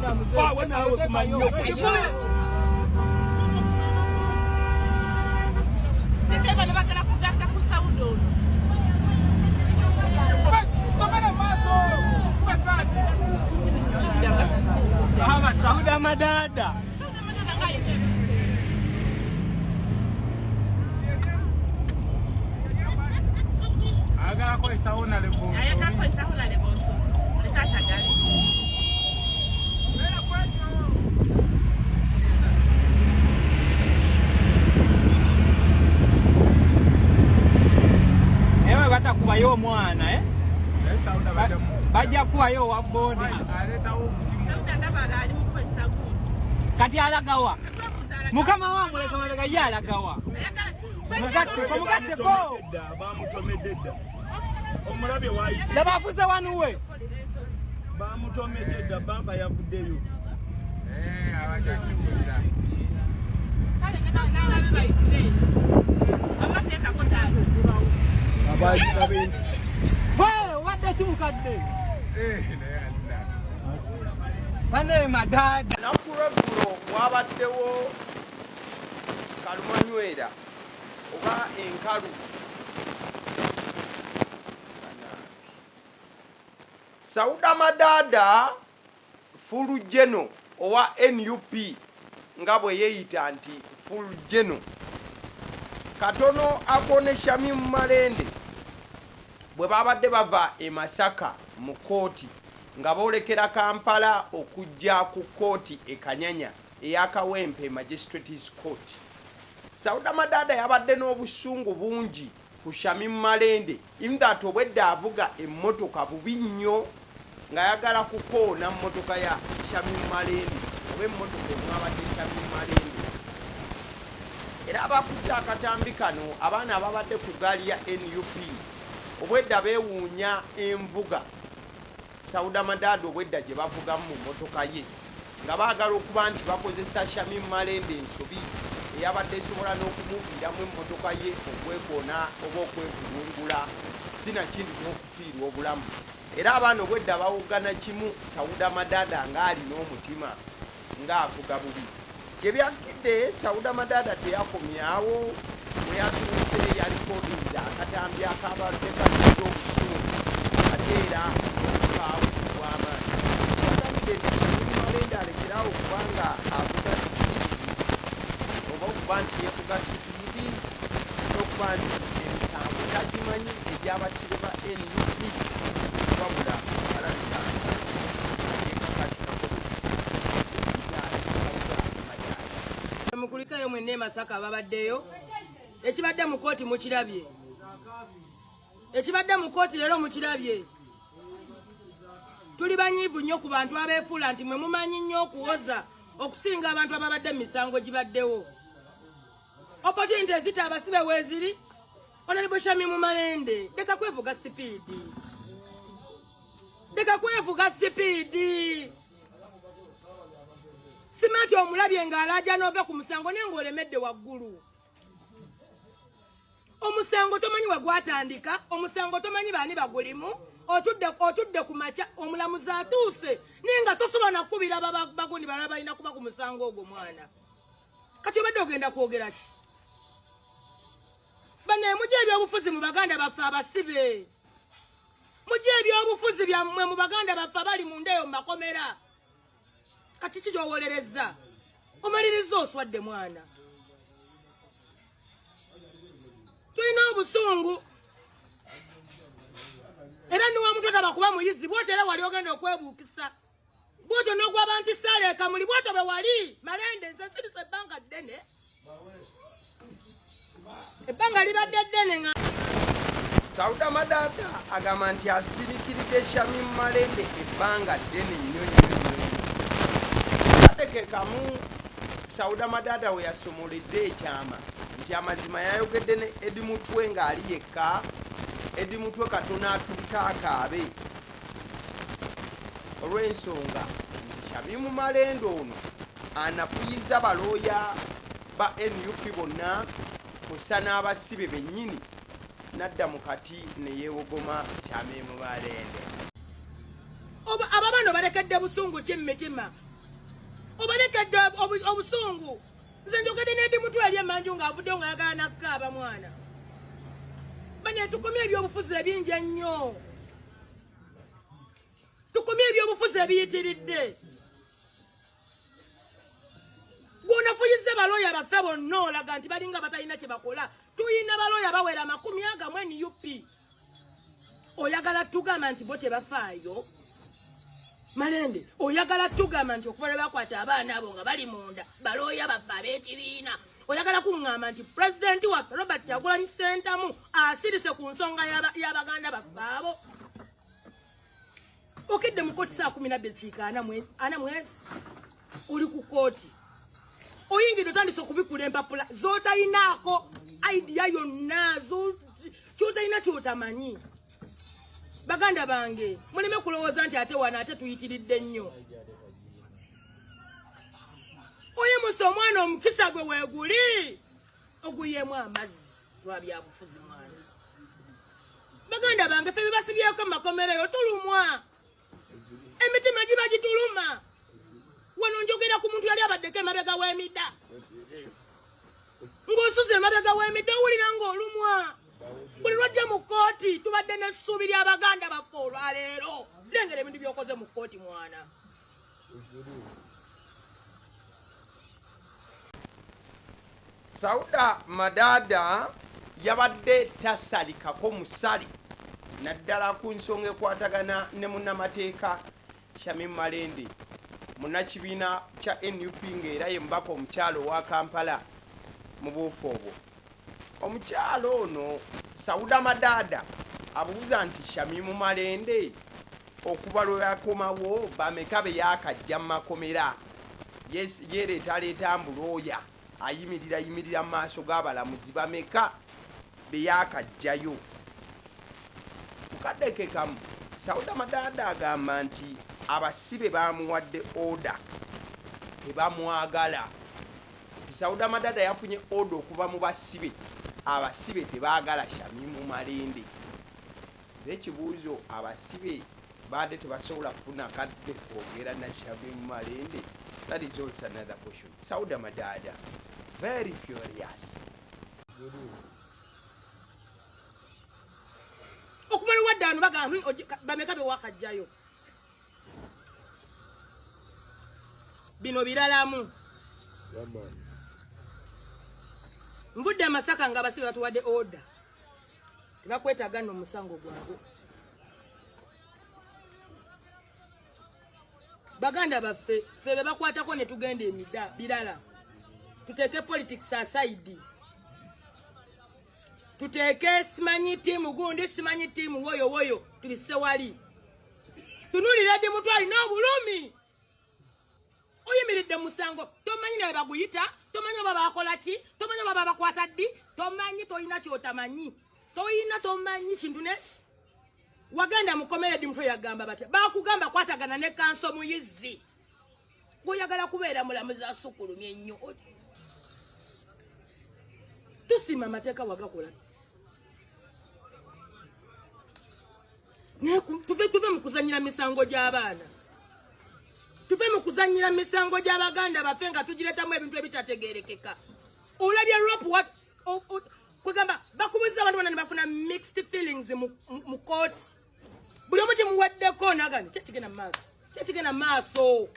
Faawe naawe kumannyo. Kikumi. Bano bagala kugatta ku Sauda ono. Baba Sauda Madada. Sauda Madada ng'ayina ebisebe. Ayagala kozesa honorable. Ayagala kozesa honorable Nsolo. Leka atagale. Naye bwe batakubayo omwana eh? Bajja kubayo owa boda. Sauda ndaba ali mu kukozesa gundi. Kati alagawa? Mukama wa muleka mabega ye alagawa? Mugatteko, mugatteko. Bamutomedde dda. Omulabye waayita. Laba afuze wanu we. Bamutomedde dda, bampa yavuddeyo. Abajja kiwulira. Kale ne banaaba bayitire. Amateekako taata. Gwe obadde ki mukadde? Naye alina. Bane Madada. Olunaku lw'eggulo wabaddewo kalumanywera oba enkalu. Sauda Madaada Full General owa nup nga bwe yeeyita nti Full General katono akoone Shamim Malende bwe babadde bava e Masaka mu kkooti nga boolekera Kampala okujja ku kkooti e Kanyanya eya Kawempe Magistrates Court. Sauda Madaada yabadde n'obusungu bungi ku Shamim Malende in that obwedda avuga emmotoka bubi nnyo ng'ayagala kukoona mmotoka ya Shamim Malende oba emmotoka omwabadde Shamim Malende. Era abakutte akatambi kano abaana ababadde ku ggaali ya nup obwedda beewuunya envuga Sauda Madaada obwedda gye bavugamu mu mmotoka ye nga baagala okuba nti bakozesa Shamim Malende ensobi eyabadde esobola n'okumuviiramu emmotoka ye okwekoona oba okwevulungula sinakindi n'okufiirwa obulamu. Era abaana obwedda bawoggana kimu Sauda Madaada ng'alina omutima ng'avuga bubi. Gye byakkidde, Sauda Madaada teyakomye awo, bwe yatuuse yalikodinze akatambi akaabadde kajjudde obusungu ate era n'obukaawu obw'amaanyi. Yagambye nti Shamim Malende alekere awo okuba nga avuga sipiidi oba okuba nti yeevuga sipiidi n'okuba nti emisango tagimanyi egy'abasibe ba nup wabula alabika yeekakatikako Sauda Madaada. Mukulikeyo mwenna e Masaka ababaddeyo. Ekibadde mu kkooti mukirabye. Ekibadde mu kkooti leero mukirabye. Tuli banyiivu nnyo ku bantu abeefuula nti mwe mumanyi nnyo okuwoza okusinga abantu ababadde mu misango gibaddewo. Opportunity ezita abasibe weeziri. Honorable Shamim Malende, leka kwevuga sipiidi. Leka kwevuga sipiidi. Simati omulabye ng'alaaja n'ova ku musango naye ng'olemedde waggulu. Omusango tomanyi we gwatandika, omusango tomanyi baani bagulimu, otudde ku makya omulamuzi atuuse naye nga tosobola na kukubira bagundi balala balina kuba ku musango ogwo mwana. Kati obadde ogenda kwogera ki? Bannaye mujje ebyobufuzi mu baganda baffe abasibe. Mujje ebyobufuzi byammwe mu baganda baffe abali munda eyo mu makomera. Kati ki ky'owolerezza? Omalirizza oswadde mwana. Tulina obusungu. Era niwamuntu taba kuba muyizi bw'otyo era wali ogenda okwebuukisa. Bw'otyo n'ogwaba nti Saala e Kamuli bw'otyo bwe wali Malende nze nsirise ebbanga ddene. Ebbanga libadde ddene nga Sauda Madaada agamba nti asirikiridde Shamim Malende ebbanga ddene nnyo nnyo nnyo. Akadde ke kamu Sauda Madaada we yasomoledde ekyama nti amazima yayogedde ne Eddie Mutwe ng'ali yekka, Eddie Mutwe katono atulike akaabe olw'ensonga nti Shamim Malende ono anafuyizza balooya ba nup bonna kw'ossa n'abasibe bennyini n'adda mu kati ne yeewogoma Shamim Malende. Aba bano balekedde busungu ki mu mitima? Obalekedde obusungu. Nze njogedde n'Edi Mutwe eri emanju ng'avuddeyo ng'ayagala nakkaaba mwana. Bane tukomye ebyobufuzi ebingi ennyo. Tukomye ebyobufuzi ebiyitiridde. Gw'onafuyiza balooya baffe bonna olaga nti balinga batalina kye bakola. Tuyina balooya bawera 20 mu NUP. Oyagala tugamba nti bo tebafaayo? Malende, oyagala tugamba nti okuva lwe bakwata abaana abo nga bali munda balooya baffe ab'ekibiina. Oyagala kuŋŋamba nti pulezidenti waffe Robert Kyagulanyi Ssentamu asirise ku nsonga y'abaganda baffe abo. Okedde mu kkooti saa 12:40 mwezi oli ku kkooti. Oyingidde otandise okubikula empapula z'otayinaako idea yonna, ky'otalina ky'otamanyi. Baganda bange, muleme kulowooza nti ate wano ate tuyitiridde nnyo. Oyimusa omwana omukisa gwe weeguli, oguyeemu amazzi lwa byabufuzi mwana. Baganda bange, ffe bebasibyeko mu makomera eyo tulumwa. Emitima giba gituluma. Wano njogera ku muntu yali abaddeko emabega w'emidda. Ng'osuze emabega w'emidda owulira ng'olumwa. Buli lwajja mu kkooti tubadde n'essuubi ly'abaganda baffe olwaleero. Lengera ebintu by'okoze mu kkooti mwana. Sauda Madaada yabadde tasalikako musale naddala ku nsonga ekwatagana ne munnamateeka Shamim Malende, munnakibiina kya NUP ng'era ye mubaka omukyala owa Kampala mu buufu obwo. Omukyala ono Sauda Madaada abuuza nti Shamim Malende okuva lwe yakomawo bameka be yaakajja mu makomera, yeereetaleeta mbu looya ayimirira yimirira mu maaso g'abalamuzi bameka be yaakajjayo. Ku kadde ke kamu, Sauda Madaada agamba nti abasibe baamuwadde order tebamwagala. Nti Sauda Madaada yafunye order okuva mu basibe, abasibe tebaagala Shamim Malende. Era ekibuuzo abasibe baadde tebasobola kufuna kadde kwogera na Shamim Malende? That is also another question. Sauda Madaada very furious. Okumala wadde ano bagamba bameka be wakajjayo. Bino biralamu. Nvudde Masaka nga abasibe batuwadde order. Tebakwetaaga nno omusango gwabwe. Baganda baffe, ffe be bakwatako ne tugenda emida birala. Tuteeke politics aside. Tuteeke simanyi ttiimu gundi, simanyi ttiimu woyo woyo, tubisse wali. Tunuulira Eddie Mutwe alina obulumi. Oyimiridde mu musango, tomanyi naye baguyita, tomanyi oba baakola ki, tomanyi oba babakwata ddi, tomanyi, tolina ky'otamanyi. Tolina, tomanyi kintu neki. Wagenda mu kkomera Eddie Mutwe yagamba batya? Baakugamba kwatagana ne kanso muyizzi. Gw'oyagala kubeera mulamuzi asukkulumye ennyo. Tusiima amateeka wagakola. Naye tuve mu kuzannyira misango gy'abaana. Tuve mu kuzannyira misango gy'abaganda baffe nga tugireetamu ebintu ebitategeerekeka. Olabye rope what kugamba bakubuza abantu bonna ne bafuna mixed feelings mu kooti. Buli omu kimuweddeko nagani kyekigenda mu maaso, kyekigenda mu maaso.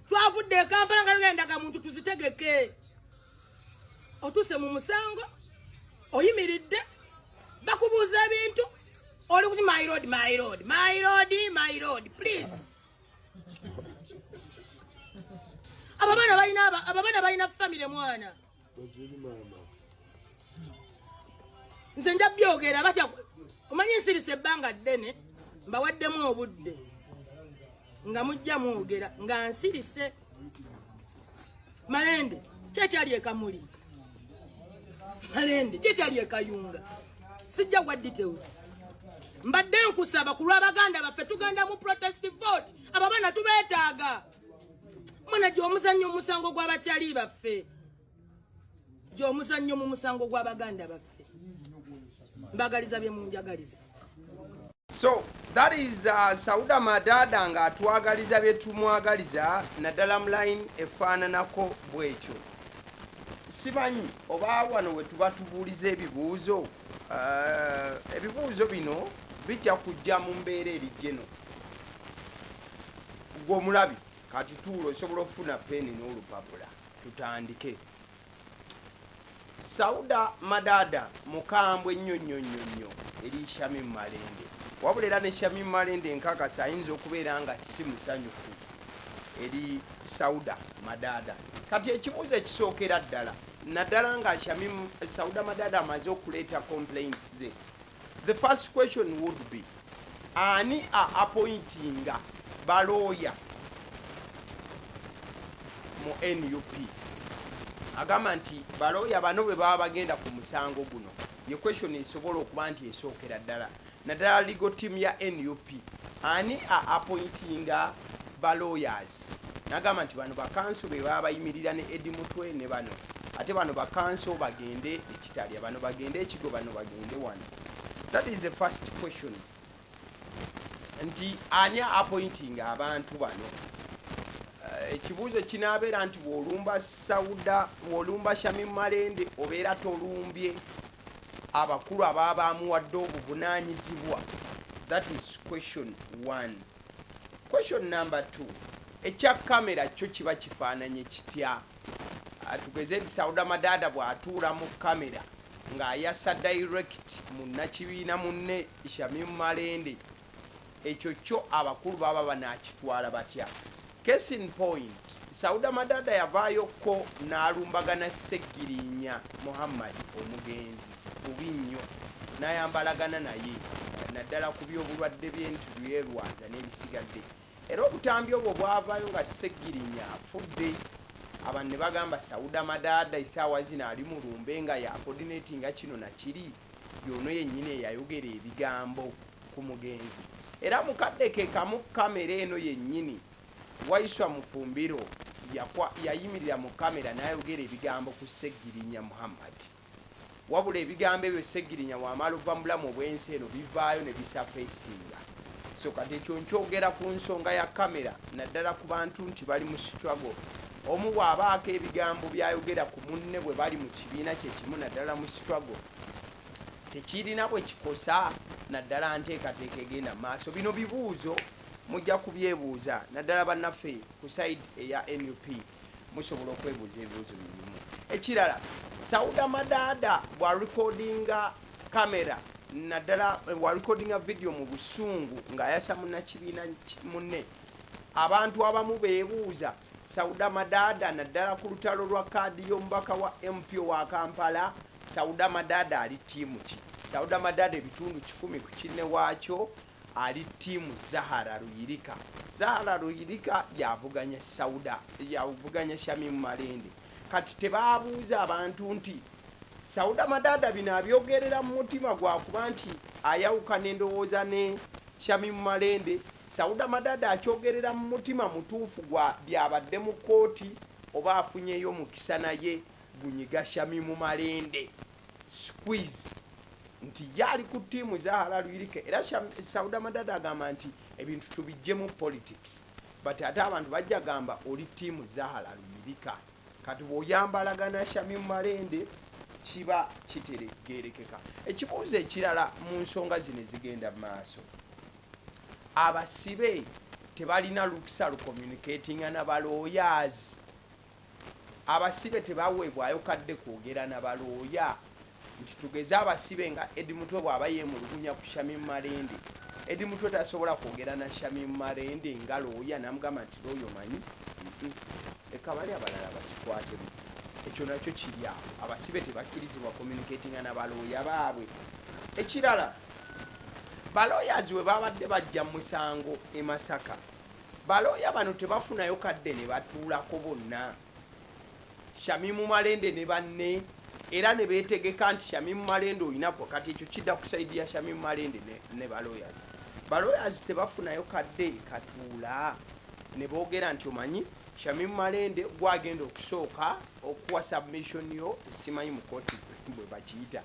Twavudde e Kampala nga tugendaga muntu tuzitegeke. Otuuse mu musango, oyimiridde, bakubuuza ebintu, oli kuti my lord, my lord, my lord, my lord, please. Abo abaana balina family mwana. Nze nja byogera batya, omanyi nsirise ebbanga ddene, mbawaddemu obudde nga mujja mwogera nga nsirise. Malende kyekyali e Kamuli, Malende kyekyali e Kayunga, sijja gwa details. Mbadde nkusaba ku lw'abaganda baffe tugenda mu protest vote, abo abaana tubeetaaga. Mwana gy'omuzannyo omusango gw'abakyali baffe, gy'omuzannyo mu musango gw'abaganda baffe. Mbagaliza bye munjagaliza. So that is Sauda Madada ng'atwagaliza bye tumwagaliza, naddala mu line efaananako bwetyo. Simanyi oba wano we tuba tubuuliza ebibuuzo, ebibuuzo bino bijja kujja mu mbeera eri geno. Gwe omulabi kati tuula, osobola okufuna peeni n'olupapula, tutandike. Sauda Madada mukambwe nnyo nnyo nnyo nnyo eri Shamim Malende, wabula era ne Shamim Malende nkakasa ayinza okubeera nga si musanyufu eri Sauda Madada. Kati ekibuuzo ekisookera ddala, naddala nga Shamim Sauda Madada amaze okuleeta complaints ze, the first question would be, ani a appointinga balooya mu NUP? Agamba nti balooya bano bwe baba bagenda ku musango guno. Ye question esobola okuba nti esookera ddala, naddala legal team ya NUP, ani a appointinga balawyers? Nagamba nti bano bakanso be baba bayimirira ne Eddie Mutwe ne bano, ate bano bakanso bagende ekitalya, bano bagende ekigo, bano bagende wano. That is the first question, nti ani appointing abantu bano? Ekibuuzo kinaabeera nti bw'olumba Sauda, bw'olumba Shamim Malende, obeera tolumbye abakulu ababa bamuwadde obuvunaanyizibwa? That is question one. Question number two, ekya kamera kyo kiba kifaananye kitya? Tugeze nti Sauda Madada bw'atuula mu kamera ng'ayasa direct munnakibiina munne Shamim Malende, ekyo kyo abakulu baba banakitwala batya? Case in point, Sauda Madada yavaayokko n'alumbagana Segirinya Muhammad omugenzi bubi nnyo, n'ayambalagana naye naddala ku byobulwadde bye nti lyerwaza n'ebisigadde. Era obutambi obwo bwavaayo nga Segirinya afudde. Abantu ne bagamba Sauda Madada esaawa zino ali mu lumbe nga yacoordinatinga kino nakiri, yono yennyini eyayogera ebigambo ku mugenzi. Era mukadde ke kamu, kamera eno yennyini, Waiswa Mufumbiro yayimirira mu kamera n'ayogera ebigambo ku Segirinya Muhammad. Wabula ebigambo ebyo Segirinya wamala ova mu bulamu obw'ensi eno bivaayo ne bisurfacinga. So kati ekyo nkyogera ku nsonga ya kamera, naddala ku bantu nti bali mu struggle, omu bw'abaako ebigambo by'ayogera ku munne bwe bali mu kibiina kye kimu, naddala mu struggle, tekirina bwe kikosa naddala nteekateeka egenda mu maaso. Bino bibuuzo mujja kubyebuuza, naddala bannaffe ku side eya NUP, musobola okwebuuza ebibuuzo bibimu. Ekirala, Sauda Madada bw'arecordinga kamera, naddala bw'arecordinga video mu busungu ng'ayasa munnakibiina munne, abantu abamu beebuuza Sauda Madada, naddala ku lutalo lwa kaadi y'omubaka wa MP owa Kampala, Sauda Madada ali ttiimu ki? Sauda Madada ebitundu 100 ku kinne waakyo ali ttiimu Zahara Luyirika. Zahara Luyirika yavuganya Sauda, yavuganya Shamimu Malende. Kati tebabuuza abantu nti Sauda Madada bino abyogerera mu mutima gwakuba nti ayawukana endowooza ne Shamimu Malende? Sauda Madada akyogerera mu mutima mutuufu gwa byabadde mu kooti, oba afunyeyo mukisa naye gunyiga Shamimu Malende squeeze nti ye ali ku ttiimu Zahara Luyirika? Era Sauda Madada agamba nti ebintu tubijjemu politics, but ate abantu bajja gamba oli ttiimu Zahara Luyirika. Kati bw'oyambalagana Shamimu Malende kiba kitegerekeka. Ekibuuzo ekirala mu nsonga zino ezigenda mu maaso, abasibe tebalina lukusa lucommunicatinga na balawyers? Abasibe tebaweebwayo kadde kwogera na balooya? Nti tugeze abasibe nga Eddie Mutwe bw'aba yeemulugunya ku Shamim Malende, Eddie Mutwe tasobola kwogera na Shamim Malende nga looya n'amugamba nti looya omanyi, leka bali abalala bakikwatemu. Ekyo nakyo kiri awo, abasibe tebakkirizibwa communicatinga na balooya baabwe. Ekirala, balawyers we babadde bajja mu musango e Masaka, balooya bano tebafunayo kadde ne batuulako bonna, Shamimu Malende ne banne, era ne beetegeka nti Shamimu Malende olinako? Kati ekyo kidda ku side ya Shamimu Malende ne balawyers. Balawyers tebafunayo kadde katuula ne boogera nti omanyi Shamimu Malende gwagenda okusooka okuwa submission yo, simanyi mu kooti bwe bakiyita.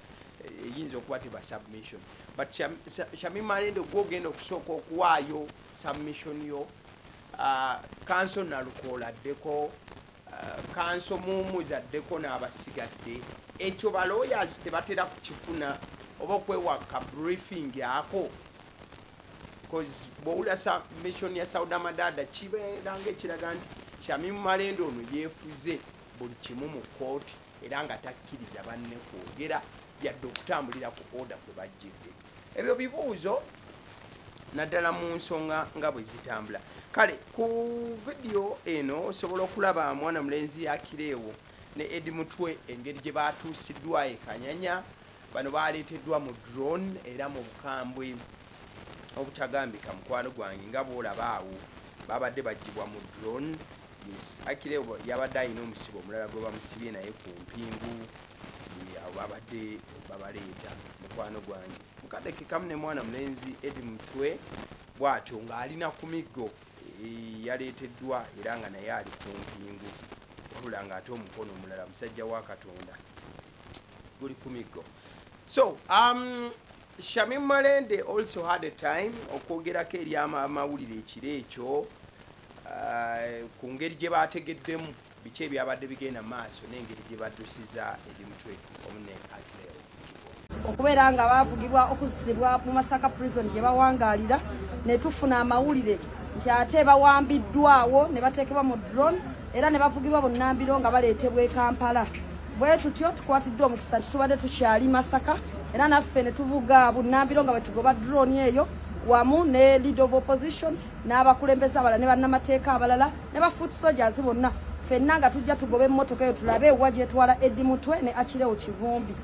Eyinza okuba teba submission, but Shamim Malende gwogenda okusooka okuwaayo submission yo. Counsel Nalukoola addeko, counsel Muhumuza addeko n'abasigadde. Ekyo ba lawyers tebatera kukifuna oba okwewa ka briefing ako, cause bw'owulira submission ya Sauda Madada, kibeera nga ekiraga nti Shamim Malende ono yeefuze buli kimu mu kooti era nga takkiriza banne kwogera yadde okutambulira ku order kwe bajjidde. Ebyo bibuuzo, naddala mu nsonga nga bwe zitambula. Kale ku vidiyo eno osobola okulaba mwana mulenzi Akireewo ne Eddie Mutwe, engeri gye batuusiddwa e Kanyanya. Bano baleeteddwa mu drone era mu bukambwe obutagambika, mukwano gwange. Nga bwolaba awo, babadde bagibwa mu drone. Yes, Akireewo yabadde alina omusibo omulala gwe bamusibye naye ku mpingu. Awo babadde babaleeta, mukwano gwange, mukadde ke kamu ne mwana mulenzi Eddie Mutwe bw'atyo ng'alina ku miggo. Yaleeteddwa era nga naye ali ku mpingu, wabula ng'ate omukono omulala, musajja wa Katonda, guli ku miggo. So Shamim Malende also had a time okwogerako eri amawulire ekiro ekyo ku ngeri gye bategeddemu biki ebyabadde bigenda maaso n'engeri gye baddusiza Eddie Mutwe omu ne Akileo. Okubeera nga bavugibwa okuzibwa mu Masaka Prison gye bawangaalira, ne tufuna amawulire nti ate bawambiddwawo ne bateekebwa mu drone era ne bavugibwa bunnambiro nga baleetebwa e Kampala. Bwe tutyo tukwatiddwa omukisa nti tubadde tukyali Masaka era naffe ne tuvuga bunnambiro nga bwe tugoba drone eyo wamu ne leader of opposition n'abakulembeze abalala ne bannamateeka abalala ne ba foot soldiers bonna, ffenna nga tujja tugoba emmotoka eyo tulabe ewa gyetwala Eddie Mutwe ne Achileo Kivumbi.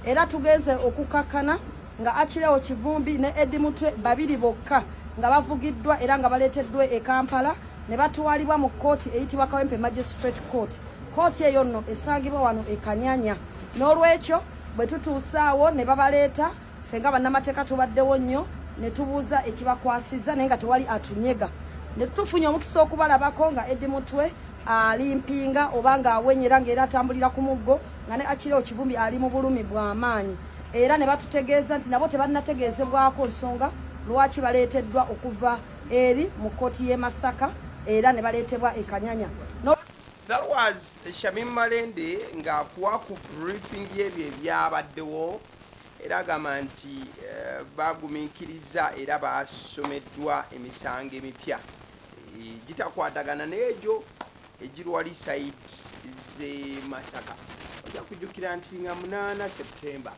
Era tugenze okukakkana nga Achileo Kivumbi ne Eddie Mutwe babiri bokka nga bavugiddwa era nga baleeteddwa e Kampala ne batwalibwa mu kkooti eyitibwa Kawempe Magistrate Court. Kkooti eyo nno esangibwa wano e Kanyanya. N'olwekyo bwe tutuuse awo ne babaleeta, ffe nga bannamateeka tubaddewo nnyo ne tubuuza ekibakwasizza, naye nga tewali atunyega, ne tufunye omukisa okubalabako nga Eddie Mutwe ali mpinga oba ng'awenyera ng'era atambulira ku muggo, nga ne Achileo Kivumbi ali mu bulumi bw'amaanyi, era ne batutegeeza nti nabo tebannategeezebwako nsonga lwaki baleeteddwa okuva eri mu kkooti y'e Masaka era ne baleetebwa e Kanyanya. That was Shamim Malende ng'akuwa ku briefing y'ebyo ebyabaddewo, era agamba nti bagumiikiriza era basomeddwa emisango emipya gitakwatagana n'egyo egirwali side z'e Masaka. Ojja kujjukira nti nga 8 September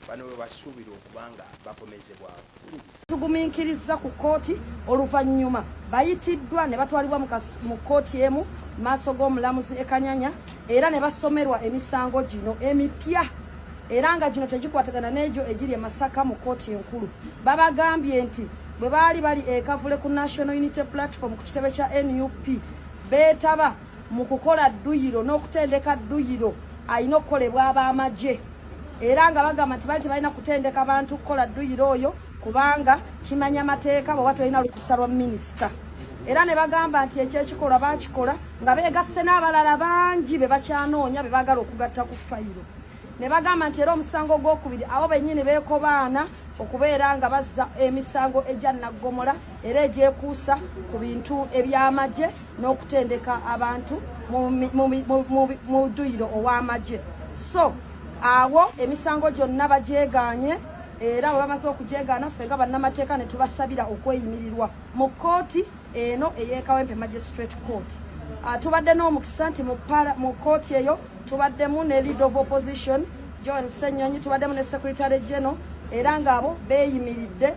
bano bwe basuubira okuba nga bakomezebwawo. Tugumiikiriza ku kkooti. Oluvannyuma bayitiddwa ne batwalibwa mu kkooti emu maaso g'omulamuzi e Kanyanya era ne basomerwa emisango gino emipya, era nga gino tegikwatagana n'egyo egiri e Masaka mu kkooti enkulu. Babagambye nti bwe baali bali e Kavule ku National Unity Platform, ku kitebe kya NUP, beetaba mu kukola dduyiro n'okutendeka dduyiro alina okukolebwa ab'amagye, era nga bagamba nti baali tebalina kutendeka bantu kukola dduyiro oyo kubanga kimanya mateeka bw'oba tolina lukusa lwa minisita. Era ne bagamba nti ekyo ekikolwa baakikola nga beegasse n'abalala bangi be bakyanoonya be baagala okugatta ku fayiro. Ne bagamba nti era omusango ogwokubiri, abo bennyini beekobaana okubeera nga bazza emisango egya naggomola era egyekuusa ku bintu eby'amagye n'okutendeka abantu mu dduyiro ow'amagye. So awo emisango gyonna bagyegaanye, era bwe bamaze okugyegaana, ffe nga bannamateeka ne tubasabira okweyimirirwa mu kkooti eno ey'e Kawempe Magistrate Court. Tubadde n'omukisa nti mu kkooti eyo tubaddemu ne leader of opposition Joel Ssenyonyi, tubaddemu ne secretary general, era ng'abo beeyimiridde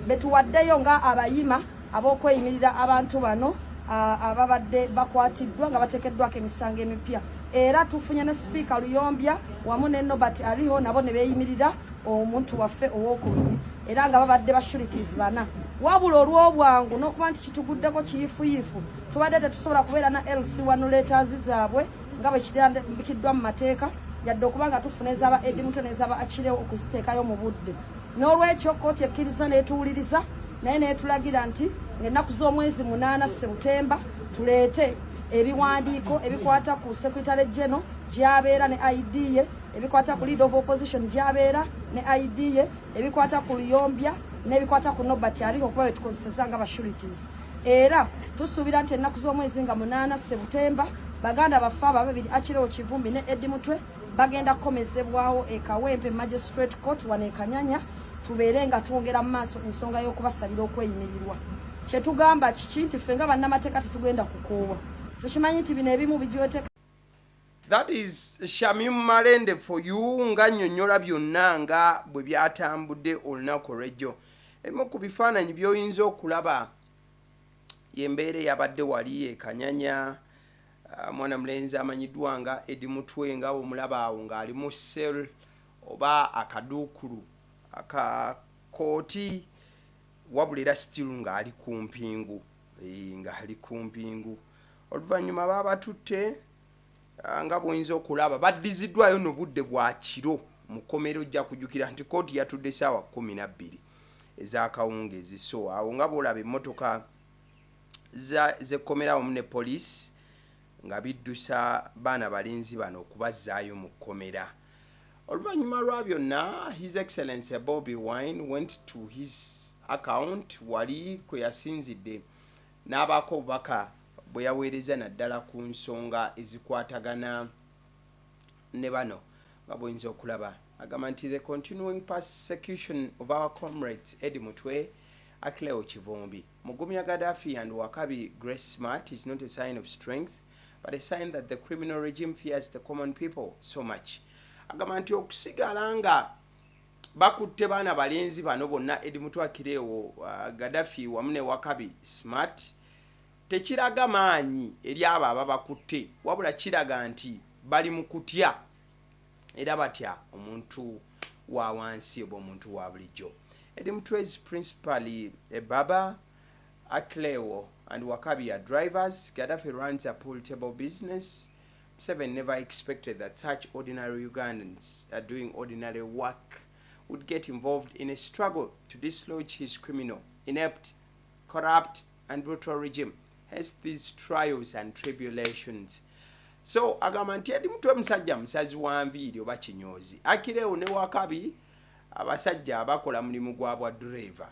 betuwaddeyo nga abayima ab'okweyimirira abantu bano ababadde bakwatiddwa nga bateekeddwako emisango emipya. Era tufunye ne sipiika Luyombya wamu ne Norbert Ariho, nabo ne beeyimirira omuntu waffe owokubiri, era nga babadde ba sureties bana. Wabula olw'obwangu n'okuba nti kituguddeko kiyifuyifu, tubadde tetusobola kubeera na LC1 letters zaabwe nga bwe kirambikiddwa mu mateeka, yadde okuba nga tufuna ezaba Eddie Mutwe n'ezaba Achileo okuziteekayo mu budde. N'olwekyo kkooti ekkiriza n'etuwuliriza, naye n'etulagira nti ng'ennaku z'omwezi 8 Sebutemba tuleete ebiwandiiko ebikwata ku secretary general gy'abeera ne ID ye. ebikwata ku leader of opposition gy'abeera ne ID ye, ebikwata ku Luyombya n'ebikwata ku Nobert Aliko, okuba betukozeseza nga ba sureties. Era tusuubira nti ennaku z'omwezi nga 8 Sebutemba, baganda baffe abo ababiri, Achileo Kivumbi ne Eddie Mutwe, bagenda kukomezebwawo e Kawempe Magistrate Court wano e Kanyanya, tubeere nga twongera mu maaso ensonga y'okubasalira okweyimirirwa. Kyetugamba kiki? Nti ffe nga bannamateeka tetugenda kukoowa. Tukimanyi nti bino ebimu bijweteka. That is Shamim Malende for you, nga nnyonnyola byonna nga bwe byatambudde olunaku olw'ejjo. Ebimu ku bifaananyi by'oyinza okulaba y'embeera eyabadde wali e Kanyanya. Mwana mulenzi amanyiddwa nga Eddie Mutwe, nga omulaba awo ng'ali mu cell oba akaduukulu aka kooti, wabula era still ng'ali ku mpingu, ng'ali ku mpingu. Oluvannyuma baabatutte, nga bw'oyinza okulaba baddiziddwayo no budde bwa kiro mu kkomera. Ojja kujjukira nti kooti yatudde essaawa 12 ez'akawungeezi. So awo nga bw'olaba emmotoka z'ekkomera wamu ne poliisi nga biddusa baana balenzi bano okubazzaayo mu kkomera. Oluvannyuma lwa byonna, His Excellency Bobi Wine went to his account wali kwe yasinzidde n'abaako obubaka bwe yaweereza, naddala ku nsonga ezikwatagana ne bano. Nga bw'oyinza okulaba, agamba nti the continuing persecution of our comrades Eddie Mutwe, Achileo Kivumbi, Mugumya Gaddafi and Wakabi Grace Smart is not a sign of strength but a sign that the criminal regime fears the common people so much. Agamba nti okusigala nga bakutte baana balenzi bano bonna, Eddie Mutwe, Achileo, Gaddafi wamu ne Wakabi Smart, tekiraga maanyi eri abo ababakutte, wabula kiraga nti bali mu kutya era batya omuntu wa wansi oba omuntu wa bulijjo. Eddie Mutwe is principally a barber, Achileo and Wakabi are drivers, Gaddafi runs a pool table business. Seven never expected that such ordinary Ugandans are doing ordinary work would get involved in a struggle to dislodge his criminal, inept, corrupt and brutal regime. Hence these trials and tribulations. So agamba nti Eddie Mutwe musajja musazi wa nviiri oba kinyoozi, Achileo ne Wakabi abasajja abakola mulimu gwa bwa driver,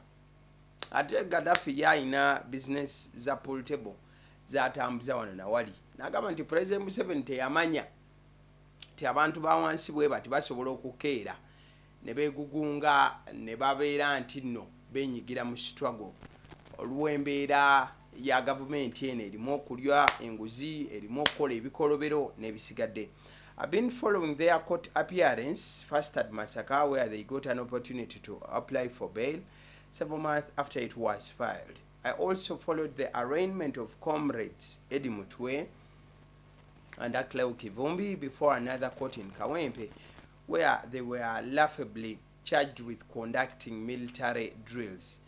ate Gaddafi ye alina business za pool table zatambuza wano nawali. N'agamba nti President Museveni teyamanya nti abantu ba wansi bwe bati basobola okukeera ne beegugunga ne babeera nti nno beenyigira mu struggle olw'embeera ya gavumenti eno erimu okulya enguzi, erimu okukola ebikolobero n'ebisigadde. I've been following their court appearance, first at Masaka, where they got an opportunity to apply for bail several months after it was filed. I also followed the arraignment of comrades Eddie Mutwe and Achileo Kivumbi before another court in Kawempe, where they were laughably charged with conducting military drills.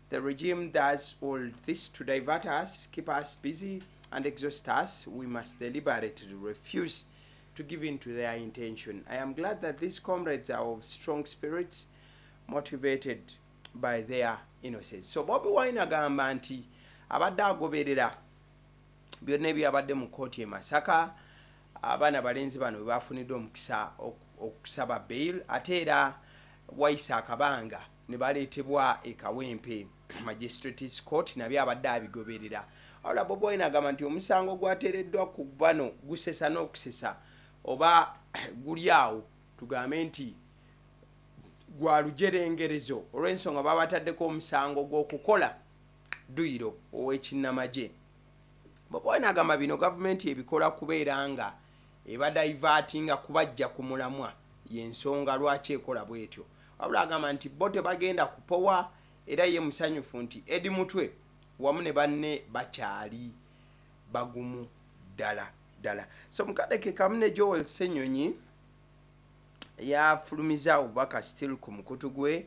The regime does all this to divert us, keep us busy, and exhaust us. We must deliberately refuse to give in to their intention. I am glad that these comrades are of strong spirits, motivated by their innocence. So Bobi Wine agamba nti abadde agoberera byonna ebyabadde mu kkooti e Masaka, abaana balenzi bano bwe bafunidde omukisa okusaba bail, ate era wayise akabanga ne baleetebwa e Kawempe Magistrates Court, nabyo abadde abigoberera. Wabula Bobi Wine agamba nti omusango gwateereddwa ku bano gusesa n'okusesa, oba guli awo tugambe nti gwa lujerengerezo, olw'ensonga babataddeko omusango gw'okukola dduyiro ow'ekinnamagye. Bobi Wine agamba bino gavumenti ebikola kubeera nga ebadivertinga kubajja ku mulamwa, y'ensonga lwaki ekola bwetyo. Wabula agamba nti bo tebagenda kupowa, era ye musanyufu nti Eddie Mutwe wamu ne banne bakyali bagumu ddala ddala. So mukadde ke kamu ne Joel Ssenyonyi yafulumiza obubaka still ku mukutu gwe.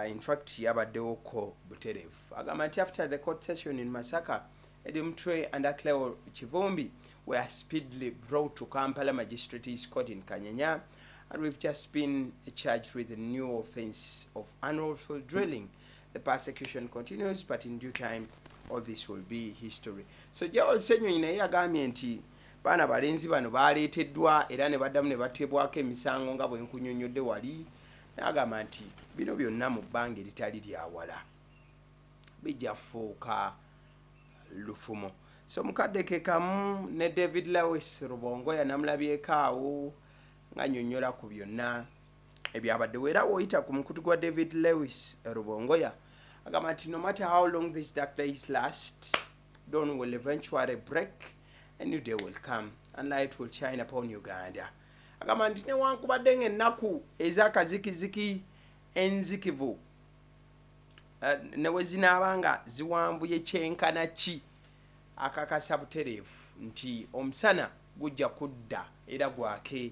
In fact yabaddewoko butereevu. Agamba nti after the court session in Masaka, Eddie Mutwe and Achileo Kivumbi were speedily brought to Kampala Magistrates Court in Kanyanya, and we've just been charged with a new offense of unlawful drilling. The persecution continues, but in due time all this will be history. So Joel Ssenyonyi naye yagambye nti Baana balenzi bano baleeteddwa era ne baddamu ne bateebwako emisango nga bwe nkunyonnyodde wali, n'agamba nti bino byonna mu bbanga eritali lya wala bijja kufuuka lufumo. So mu kadde ke kamu ne David Lewis Rubongoya namulabyeko awo ng'annyonnyola ku byonna ebyabaddewo era w'oyita ku mukutu gwa David Lewis Rubongoya agamba nti no matter how long these dark days last dawn will eventually break a new day will come and light will shine upon Uganda agamba nti newankubadde ng'ennaku ez'akazikiziki enzikivu eh, ne we zinaaba nga ziwanvuye kyenkana ki akakasa butereevu nti omusana gujja kudda era gwake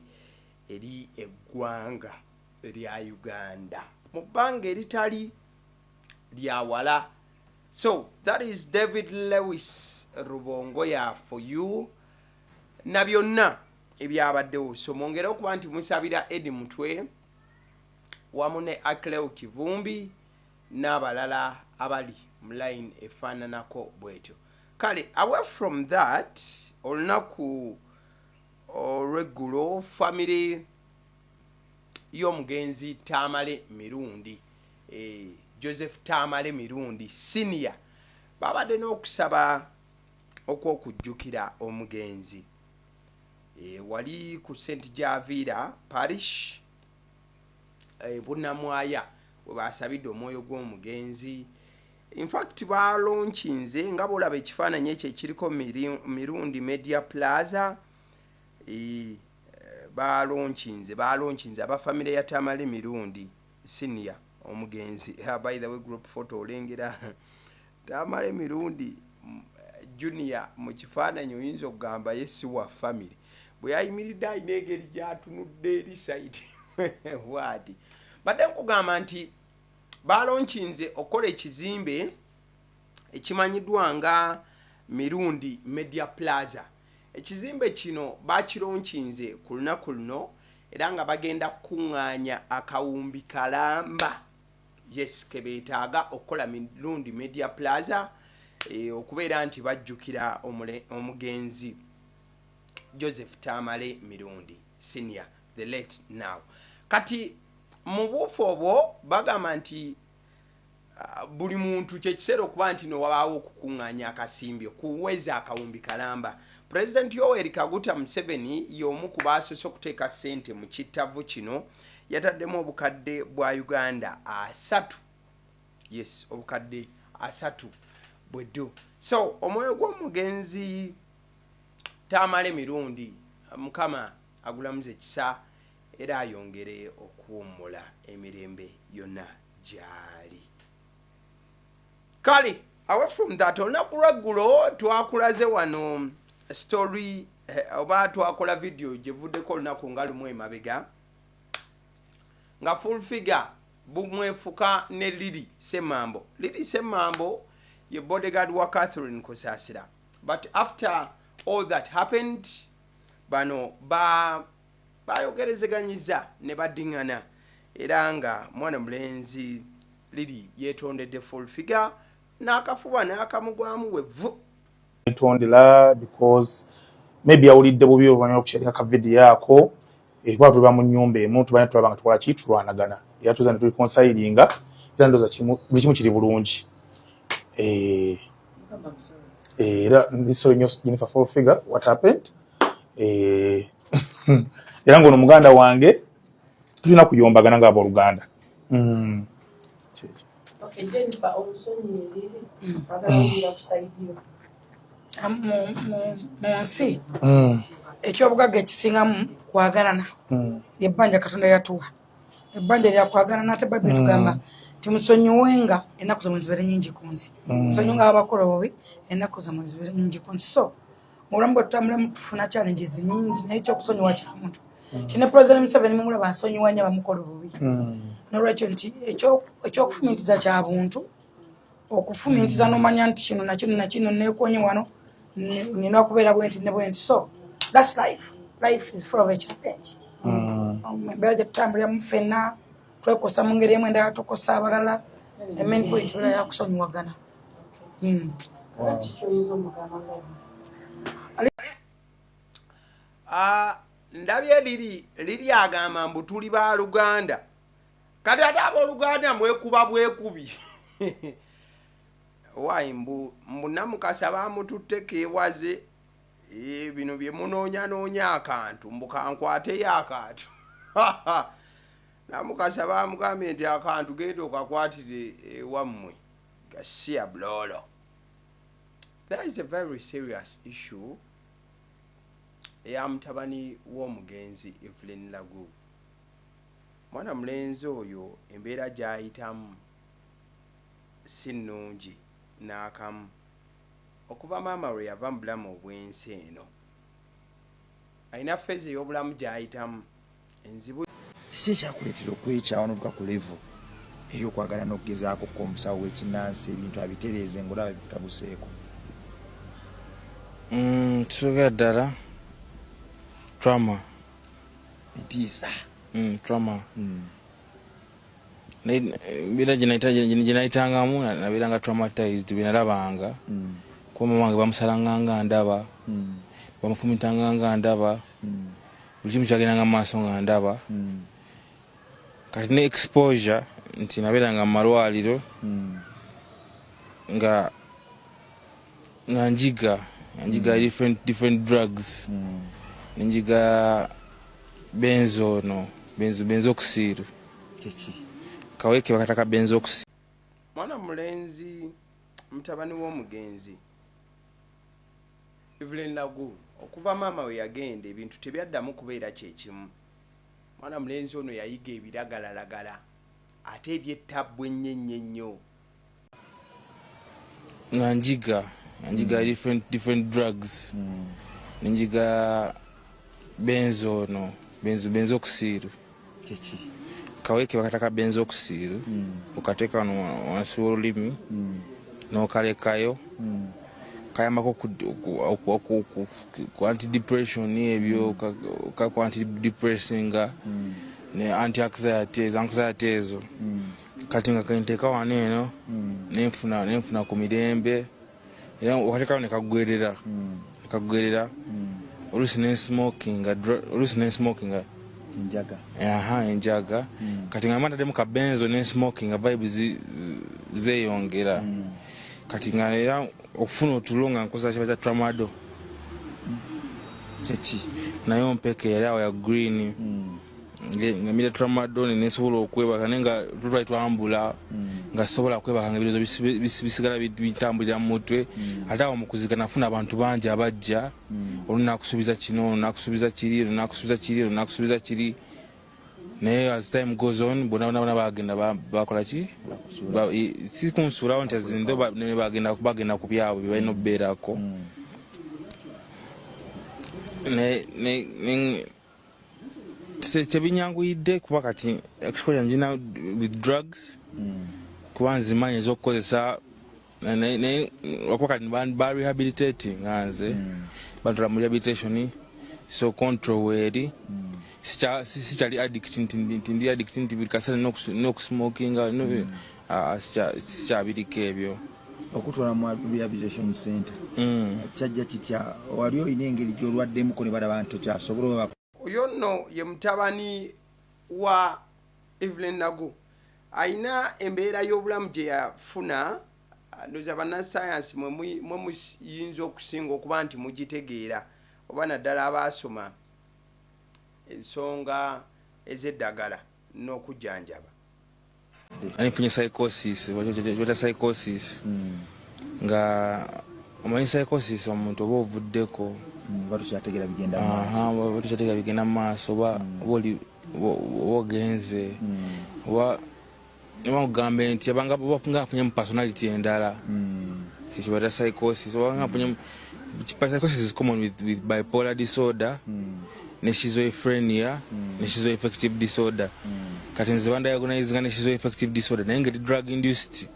eri eggwanga lya Uganda mu bbanga eritali lya wala. So that is David Lewis Rubongoya for you na byonna ebyabaddewo. So mwongere okuba nti musabira Eddie Mutwe wamu ne Akleo Kivumbi n'abalala abali mu line efaananako bwetyo. Kale away from that olunaku olw'eggulo famire y'omugenzi Tamale Mirundi eh, Joseph Tamale Mirundi Senior babadde n'okusaba okw'okujjukira omugenzi eh, wali ku St Javira Parish eh, Bunamwaya we basabidde omwoyo gw'omugenzi. In fact balonkinze nga bwolaba ekifaananyi ekyo ekiriko Mirundi Media Plaza eh, balonkinze balonkinze aba famire ya Tamale Mirundi Senior omugenzi. Ah, by the way group photo olengera Tamale Mirundi Junior mu kifaananyi oyinza okugamba ye si wa famire bwe yayimiridde alina engeri gy'atunudde eri sayidi bwati badde nkugamba nti Baalonkinze okukola ekizimbe ekimanyiddwa nga Mirundi Media Plaza. Ekizimbe kino bakironkinze ku lunaku luno era nga bagenda kukungaanya akawumbi kalamba yes kebeetaaga okukola Mirundi Media Plaza eh, okubeera nti bajjukira omugenzi Joseph Tamale Mirundi Senior the late now. Kati Mu buufu obwo bagamba nti ah, buli muntu kyekiseera okuba nti no wabaawo okukuŋŋaanya akasimbi okuweza akawumbi kalamba. Pulezidenti Yoweri Kaguta Museveni y'omu ku baasoose okuteeka ssente mu kittavu kino, yataddemu obukadde bwa Uganda asatu. Yes, obukadde asatu bweddu. So omwoyo gw'omugenzi Tamale Mirundi Mukama agulamuze kisa era ayongere okuwummula emirembe yonna gyali. Kale away from that, olunaku lweggulo twakulaze wano story eh, oba twakola video gyevuddeko olunaku nga lumu emabega nga full figure bumwefuka ne Lily Semambo. Lily Semambo ye bodyguard wa Catherine Kusasira, but after all that happened bano ba Baayogerezeganyiza ne badding'ana era nga mwana mulenzi Lily yeetondedde Full Figure n'akafuba n'akamugwamu we vvu. Yetondera because maybe yawulidde bubi oluvannyuma lw'okusharinga ka vidiyo ako eh, kuba tuba mu nnyumba emu tubanya tulaba nga tukola ki tulwanagana era tuza ne tulikonsayiringa era ndowooza buli kimu kiri bulungi eh, eh, era ndi sorry nnyo Jennifer Full Figure what happened. Era ng'ono muganda wange tulina kuyombagana ng'abooluganda. Mu nsi ekyobugagga ekisingamu kwagalana ebbanja Katonda yatuwa ebbanja lyakwagalana ate Bayibuli tugamba timusonyiwenga ennaku zamwe zibeere nyingi ku nsi, musonyiwenga abakola obubi ennaku zamwe zibeere nyingi ku nsi. So mu bulamu bwe tutambulamu tufuna challenges nyingi naye ekyokusonyiwa kya muntu kine President Museveni mumulaba asonyiwa nnyo abamukola obubi. Nolwekyo nti ekyokufumintiza kya buntu okufumintiza nomanya nti kino nakino nakino nekonye wano nina okubeera bwenti ne bwenti. So that's life. Life is full of a challenge. Embeera gye tutambuliramu ffenna twekosa mu ngeri emu endala tukosa abalala. The main point beera yakusonyiwagana. Ah, ndabye liri liri agamba mbu tuli ba luganda kati ate abooluganda mwekuba bwekubi wayi mbu mbu namukasa bamututteko ewaze eh, bino bye munoonyanoonya akantu mbu kankwateyo akantu namukasa bamugambye nti akantu genda okakwatire ewammwe gasiya bulolo. There is a very serious issue eya mutabani w'omugenzi Evelyn Lagu. Mwana mulenzi oyo embeera gy'ayitamu si nnungi n'akamu okuva maama lwe yava mu bulamu obw'ensi eno. Alina phase ey'obulamu gy'ayitamu enzibu. Kiki ekyakuleetera okwekyawa n'otuuka ku level ey'okwagala n'okugezaako ko omusawo w'ekinnansi ebintu abitereeze ng'olaba bikutabuseeko? Mm, kisookera ddala trauma. Entiisa. Trauma. Naye embeera gye nayitangamu nabeeranga traumatized bye nalabanga kuba mama wange bamusalanga nga ndaba, bamufumitanga nga ndaba, buli kimu kyagendanga mu maaso nga ndaba. Kati ne exposure nti nabeeranga mu malwaliro nga nga njiga njiga different drugs, nenjiga benzo no benzo benzoxyl. Kyeki? Kaweke bakataka benzoxyl. Mwana mulenzi mutabani w'omugenzi Evelyn Lagu okuva maama we yagenda ebintu tebyaddamu kubeera kyekimu. Mwana mulenzi ono yayiga ebiragalalagala ate eby'ettabbu ennyo ennyo ennyo. Nga njiga njiga different drugs, nenjiga benzo no benzo benzoxyl. Kyeki? Kaweke bakataka benzoxyl, okateeka wano wansi w'olulimi n'okalekayo, kayambako ku anti-depression ebyo, ku anti-depressinga ne anti-anxiety ezo, anxiety ezo. Kati nga kenteeka wano eno nenfuna ku mirembe, era okateekawo ne kaggwerera. Oluusi nensmokinga, oluusi nensmokinga enjaga. Aha, enjaga. Kati nga mataddemu ka benzo nensmokinga, vibe zeeyongera. Kati nga era okufuna otulo nga nkozesa kiba kya tramadol. Kyeki? Naye ompeke yali awo ya green, nga mira tramadol nesobola okwebaka, naye nga tutwali twambula nga sobola kwebaka, nga ebirowoozo bisigala bitambulira mu mutwe. Ate awo mu kuziga nafuna abantu bangi abajja, olunakusuubiza kino, olunakusuubiza kiri, olunakusuubiza kiri, olunakusuubiza kiri. Naye as time goes on, bonna bonna bonna bagenda bakola ki, si kunsuulawo nti azindo ne bagenda ku byabwe bye balina okubeerako. Tebinyanguyidde kuba kati exposure njina with drugs, kuba nzimanyi ez'okukozesa. Naye lwakuba kati ba rehabilitating nga nze bantwala mu rehabilitation, so control weeri. Sikyali addict nti ndi addict nti buli kaseera nina okusmokinga, sikyabiriko ebyo. Okutwala mu rehabilitation center kyajja kitya? Wali olina engeri gy'olwaddemuko ne balaba nti tokyasobola oba Oyo nno ye mutabani wa Evelyn Lagu, ayina embeera y'obulamu gye yafuna. Ndowooza bannasayansi mwe muyinza okusinga okuba nti mugitegeera, oba naddala abaasoma ensonga ez'eddagala n'okujjanjaba. Ani nfunye psychosis, bata psychosis, nga omanyi psychosis omuntu oba ovuddeko. Oba tukyategeera bigenda mu maaso. Aha, oba tukyategeera bigenda mu maaso, oba oli oba ogenze, oba oba nkugambe nti abanga oba nga nfunye mu personality endala, kyekibata psychosis. Oba nga nfunye psychosis is common with bipolar disorder ne schizophrenia ne schizoaffective disorder. Kati nze bandiagnose nga ne schizoaffective disorder, naye ngeri drug induced,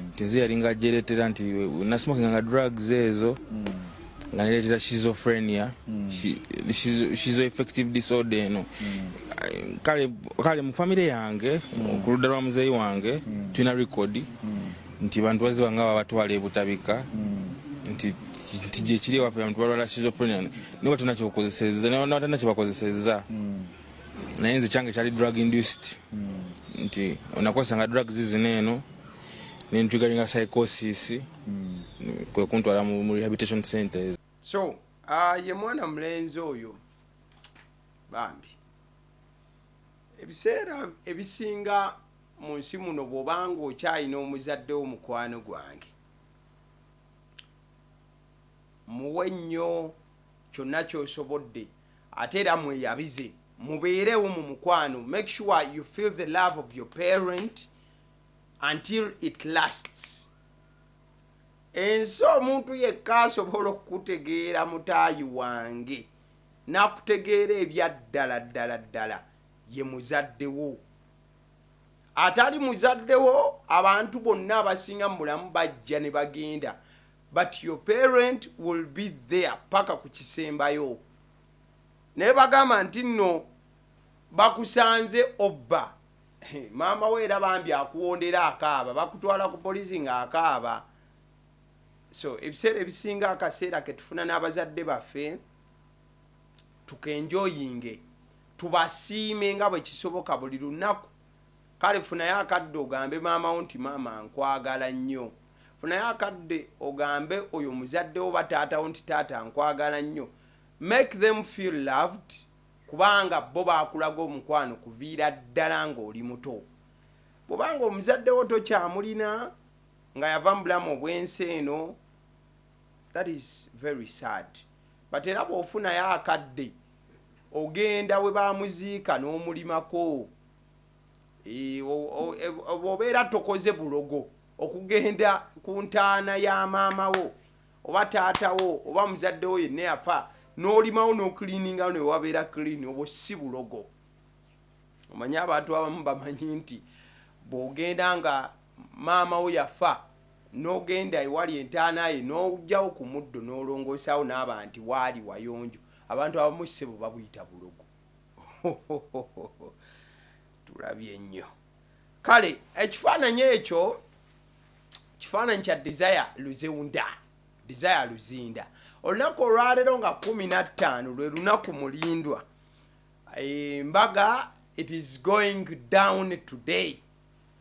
nti nze yalinga ajeretera nti nasmokinga nga drugs ezo nga neretera schizophrenia, schizoaffective disorder eno. Kale mu famire yange, ku ludda lwa muzeeyi wange, tulina record nti bantu baziba nga babatwala ebutabika. Nti nti gyekiri ewaffe abantu balwala schizophrenia naye batana kyokozesezza nabatana kyebakozesezza. Naye nze kyange kyali drug induced. Nti onakozesanga drugs zino eno nentriggeringa psychosis, kwe kuntwala mu rehabilitation centers. So ye mwana mulenzi oyo bambi. Ebiseera ebisinga mu nsi muno, bw'obanga okyalina omuzadde wo, mukwano gwange, muwe nnyo kyonna ky'osobodde, ate era mweyabize, mubeerewo mu mukwano. Make sure you feel the love of your parent until it lasts. Ensi, omuntu yekka asobola okukutegeera, mutaayi wange, n'akutegeera ebya ddala ddala ddala, ye muzaddewo. Atali muzaddewo, abantu bonna abasinga mu bulamu bajja ne bagenda, but your parent will be there paka ku kisembayo. Naye bagamba nti nno bakusanze obba maama we, era bambi akuwondera akaaba, bakutwala ku polisi ng'akaaba. So ebiseera ebisinga, akaseera ketufuna n'abazadde baffe tukenjoyinge, tubasiime nga bwe kisoboka buli lunaku. Kale funayo akadde ogambe maama wo nti, "Maama, nkwagala nnyo." Funayo akadde ogambe oyo muzadde wo ba taatawo nti, "Taata, nkwagala nnyo." Make them feel loved, kubanga bo bakulaga omukwano kuviira ddala ng'oli muto. Bwobanga omuzadde wo tokyamulina, nga yava mu bulamu obw'ensi eno, that is very sad, but era bw'ofunayo akadde ogenda we bamuziika n'omulimako. Bw'obeera tokoze bulogo, okugenda ku ntaana ya maama wo oba taata wo oba muzadde wo yenna yafa n'olimawo n'ocleaningawo ne wabeera clean, obwo si bulogo. Omanyi abantu abamu bamanyi nti bw'ogenda nga maama wo yafa n'ogenda ewali entaana ye n'ojjawo ku muddo n'olongosaawo n'aba nti waali wayonjo, abantu abamu ssebo babuyita bulogo. Tulabye nnyo. Kale ekifaananyi ekyo kifaananyi kya Desire Luzeunda, Desire Luzinda. Olunaku olwaleero nga 15 lwe lunaku mulindwa embaga. It is going down today.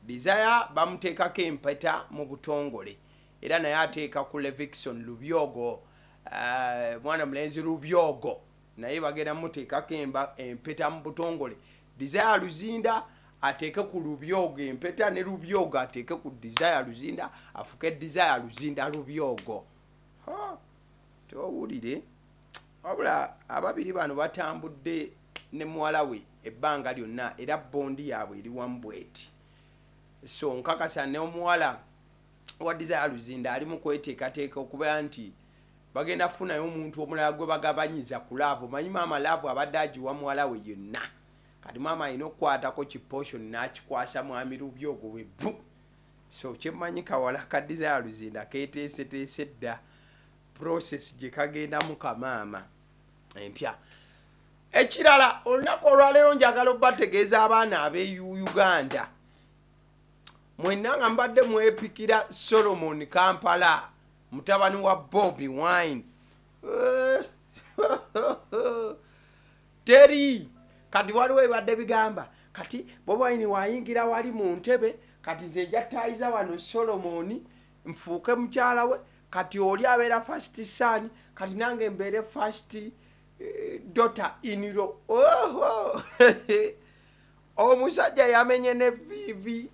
Desire bamuteekako empeta mu butongole, era naye ateeka ku Levixone Lubyogo. Mwana mulenzi Lubyogo naye bagenda muteekako empeta mu butongole. Desire Luzinda ateeke ku Lubyogo empeta, ne Lubyogo ateeke ku Desire Luzinda, afuke Desire Luzinda Lubyogo. Ha, towulire. Wabula ababiri bano batambudde ne muwala we ebbanga lyonna, era bond yaabwe eri wamu bweti. So nkakasa n'omuwala wa Desire Luzinda ali mu kweteekateeka okubeera nti bagenda kufunayo omuntu omulala gwe bagabanyiza ku love. Omanyi maama love abadde agiwa muwala we yonna, kati maama alina okukwatako ki portion n'akikwasa mwami Lubyogo bwe bu. So kyemmanyi, kawala ka Desire Luzinda keteeseteese dda process gye kagendamu kamaama empya. Ekirala, olunaku olwaleero njagala obategeeza abaana ab'e Uganda mwenna nga mubadde mwepikira Solomon Kampala, mutabani wa Bobi Wine. Teri kati waliwo ebadde bigamba kati Bobi Wine wayingira wali mu ntebe, kati nze nja tayiza wano Solomon nfuuke mukyala we, kati oli abeera first son, kati nange mbeere first daughter in law. Oho! Omusajja yamenye ne vivi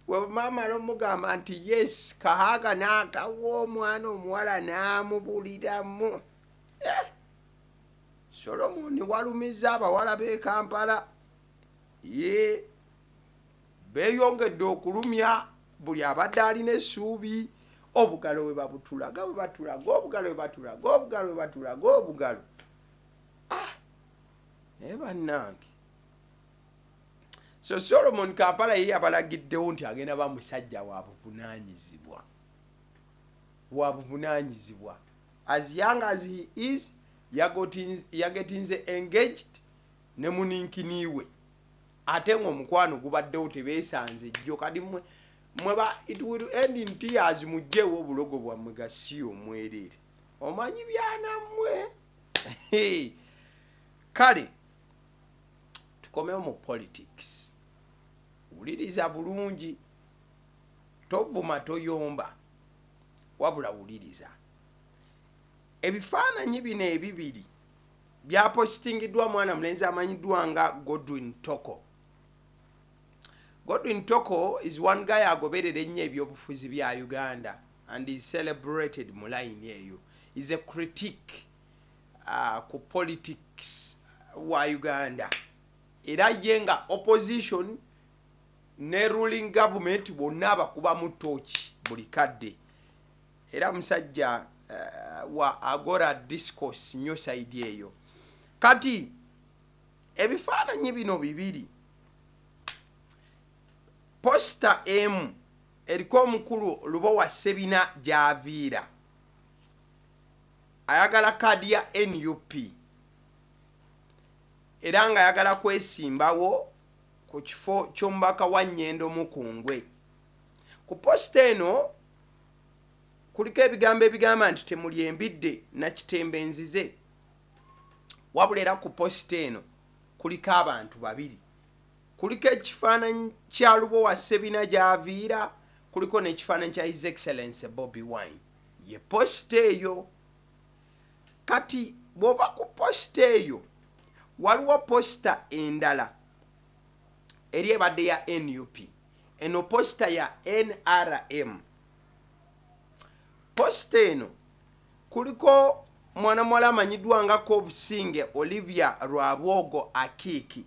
wemamala omugamba nti yes, kahaaga n'akawa omwana omuwala n'amubuliramu. Eh, Solomoni walumiza abawala b'e Kampala, ye beeyongedde okulumya buli abadde alina essuubi. Obugalo we babutulaga, we batulaga obugalo, we batulaga obugalo, we batulaga obugalo. Ah, naye bannange. So Solomon Kampala ye yabalagiddewo nti agenda ba musajja wa buvunaanyizibwa, wa buvunaanyizibwa. As young as he is, yagetinze engaged ne muninkiniwe, ate ng'omukwano gubaddewo, tebeesanze jjo. Kati mmwe Mwe ba it will end in tears, mujjeewo obulogo bwammwe gasiya omwereere. Omanyi byanammwe. Kale tukomewo mu politics. Wuliriza bulungi, tovuma, toyomba, wabula wuliriza. Ebifaananyi bino ebibiri byapositingiddwa mwana mulenzi amanyiddwa nga Godwin Toko. Godwin Toko is one guy agoberera ennyo ebyobufuzi bya Uganda and is celebrated mu line eyo. Is a critic ku politics wa Uganda, era ye nga opposition ne ruling government bonna abakubamu tooki buli kadde. Era musajja wa agora discourse nnyo side eyo. Kati ebifaananyi bino bibiri, poster emu eriko omukulu Lubowa Sebina gy'aviira ayagala kaadi ya NUP era ng'ayagala kwesimbawo ku kifo ky'omubaka wa Nyendo Mukungwe. Ku poster eno kuliko ebigambo ebigamba nti temuli embidde Nakitembe nzize. Wabula era ku poster eno kuliko abantu babiri, kuliko ekifaananyi kya Lubowa Sebina gy'aviira, kuliko n'ekifaananyi kya His Excellence Bobi Wine. Ye poster eyo. Kati bw'ova ku poster eyo, waliwo poster endala eri ebadde ya NUP, eno poster ya NRM. Poster eno kuliko mwana muwala amanyiddwa nga Kobusinge Olivia Rwabwogo Akiiki,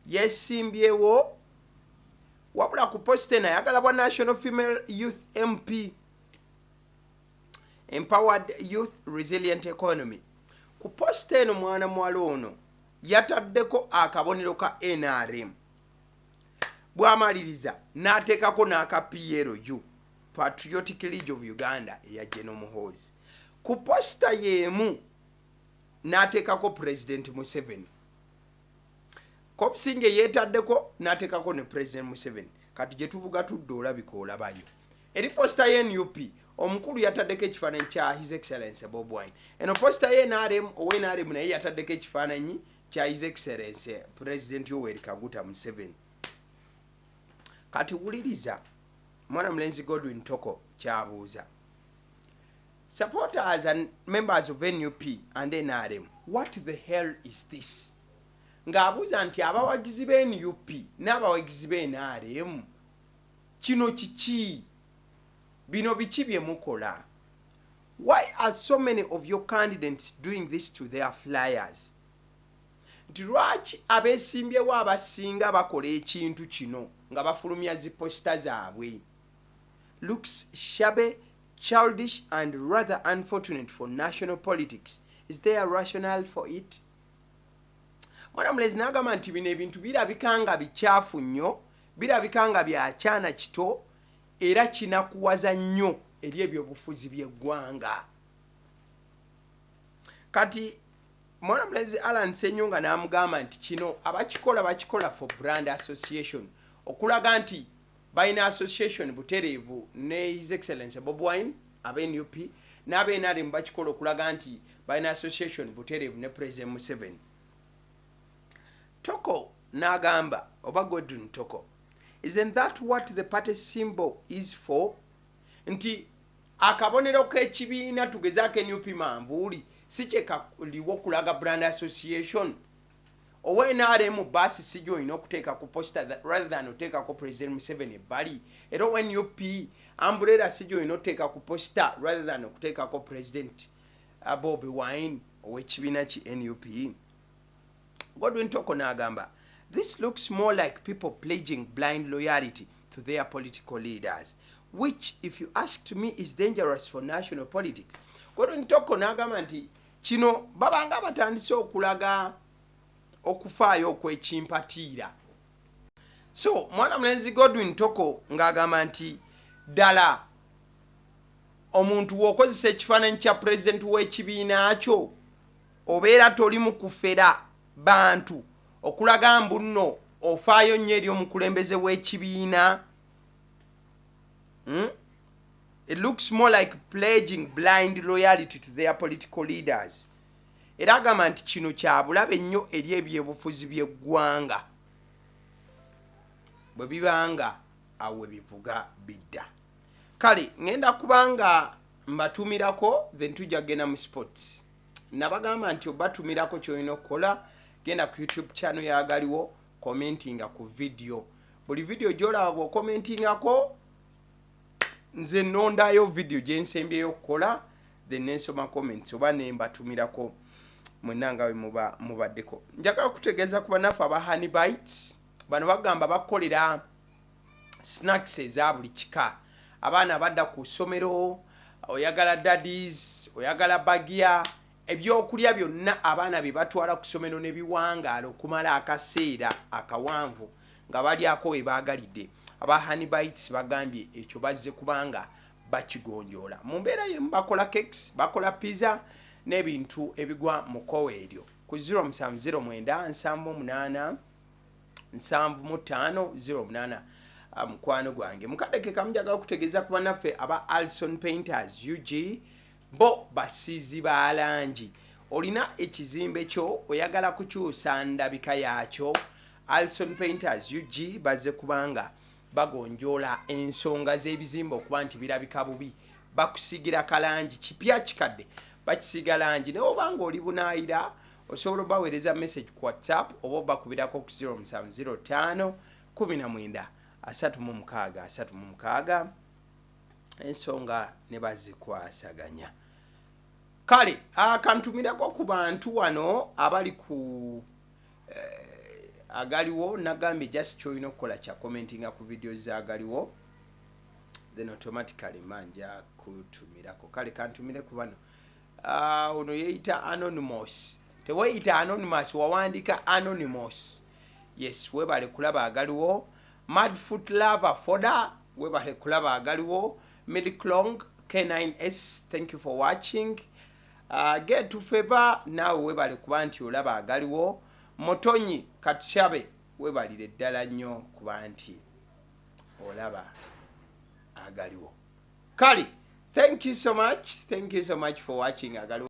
yesimbyewo. Wabula ku poster eno ayagala bwa National Female Youth MP, Empowered Youth, Resilient Economy. Ku poster eno mwana muwala ono yataddeko akabonero ka NRM, bw'amaliriza n'ateekako n'aka PLU, Patriotic League of Uganda eya General Muhoozi. Ku poster y'emu n'ateekako President Museveni. Kobusinge yeetaddeko n'ateekako ne President Museveni. Kati gye tuvuga tudde, olabika olabayo eri poster ye NUP, omukulu yataddeko ekifaananyi kya His Excellence Bobi Wine. Eno poster ye NRM, owa NRM naye yataddeko ekifaananyi kya His Excellence President Yoweri Kaguta Museveni. Kati wuliriza mwana mulenzi Godwin Toko kyabuuza supporters and members of NUP and NRM: "What the hell is this?" Ng'abuuza nti abawagizi ba NUP n'abawagizi ba NRM, kino kiki? Bino biki bye mukola? "Why are so many of your candidates doing this to their flyers?" Nti lwaki abeesimbyewo abasinga bakola ekintu kino nga bafulumya zi poster zaabwe? "Looks shabby, childish and rather unfortunate for national politics. Is there a rationale for it?" Mwana mulezi n'agamba nti bino ebintu birabika nga bikyafu nnyo, birabika nga byakyana kito, era kinakuwaza nnyo eri ebyobufuzi by'eggwanga. Kati mwana mulezi Alan Senyonga n'amugamba nti kino abakikola bakikola for brand association, okulaga nti balina association butereevu ne His Excellence Bobi Wine aba NUP, n'aba NRM bakikola okulaga nti balina association butereevu ne President Museveni. Toko n'agamba, oba Godwin Toko, "Isn't that what the party symbol is for?" Nti akabonero k'ekibiina, tugezaako NUP manvuuli, si kyekaliwo okulaga brand association? Owa NRM baasi si gyolina okuteeka ku poster rather than oteekako President Museveni ebbali? Era owa NUP umbrella si gyolina oteeka ku poster rather than okuteekako President Bobi Wine ow'ekibiina ki NUP? Godwin Toko n'agamba, "This looks more like people pledging blind loyalty to their political leaders, which, if you asked me, is dangerous for national politics." Godwin Toko n'agamba nti kino babanga batandise okulaga okufaayo okwekimpatiira. So mwana mulenzi Godwin Toko ng'agamba nti ddala omuntu w'okozesa ekifaananyi kya pulezidenti w'ekibiina kyo, obeera toli mu kufera bantu okulaga mbu nno ofaayo nnyo eri omukulembeze w'ekibiina. It looks more like pledging blind loyalty to their political leaders. Era agamba nti kino kya bulabe nnyo eri ebyobufuzi by'eggwanga bwe bibanga awo we bivuga bidda. Kale ŋŋenda kubanga mbatumirako, then tujja kugenda mu sports. Nabagamba nti obatumirako kyolina okukola, genda ku YouTube channel yagaliwo, commentinga ku video. Buli video gyolaba bw'okommentingako, nze nondayo video gyensembyeyo okukola, then nensoma comments oba nembatumirako mwenna nga bwe muba mubaddeko. Njagala kutegeeza ku bannaffe aba Honey Bites. Bano bagamba bakukolera snacks eza buli kika. Abaana badda ku ssomero, oyagala daddies, oyagala bagia, ebyokulya byonna abaana bye batwala ku ssomero ne biwangaala okumala akaseera akawanvu nga balyako we baagalidde. Aba Honey Bites bagambye ekyo bazze kubanga bakigonjoola. Mu mbeera y'emu bakola cakes, bakola pizza n'ebintu ebigwa mu kkowe eryo. Ku 0709 78 75 08. Mukwano gwange, mukadde ke kamu, njagala okutegeeza ku bannaffe aba Alson Painters UG. Bo basiizi ba langi. Olina ekizimbe kyo, oyagala kukyusa ndabika yaakyo, Alson Painters UG bazze kubanga bagonjoola ensonga z'ebizimbe okuba nti birabika bubi. Bakusiigira kalangi kipya, kikadde bakisiiga langi. Naye obanga oli bunaayira, osobola obaweereza message ku WhatsApp oba obakubirako ku 0705 19 36 36, ensonga ne bazikwasaganya. Kale akantumirako ku bantu wano abali ku agaliwo. Nagambye just kyolina okukola kya commentinga ku video zagaliwo, then automatically manja kutumirako. Kale kantumire ku bano. Ono yeeyita Anonymous. Teweyita Anonymous, wawandika Anonymous. Yes, webale kulaba agaliwo. Madfoot Lover Foda, webale kulaba agaliwo. Milklong K9S, thank you for watching. Get to Favor, naawe webale kuba nti olaba agaliwo. Motonyi Katushabe, webalire ddala nnyo kuba nti olaba agaliwo. Kale thank you so much, thank you so much for watching agaliwo.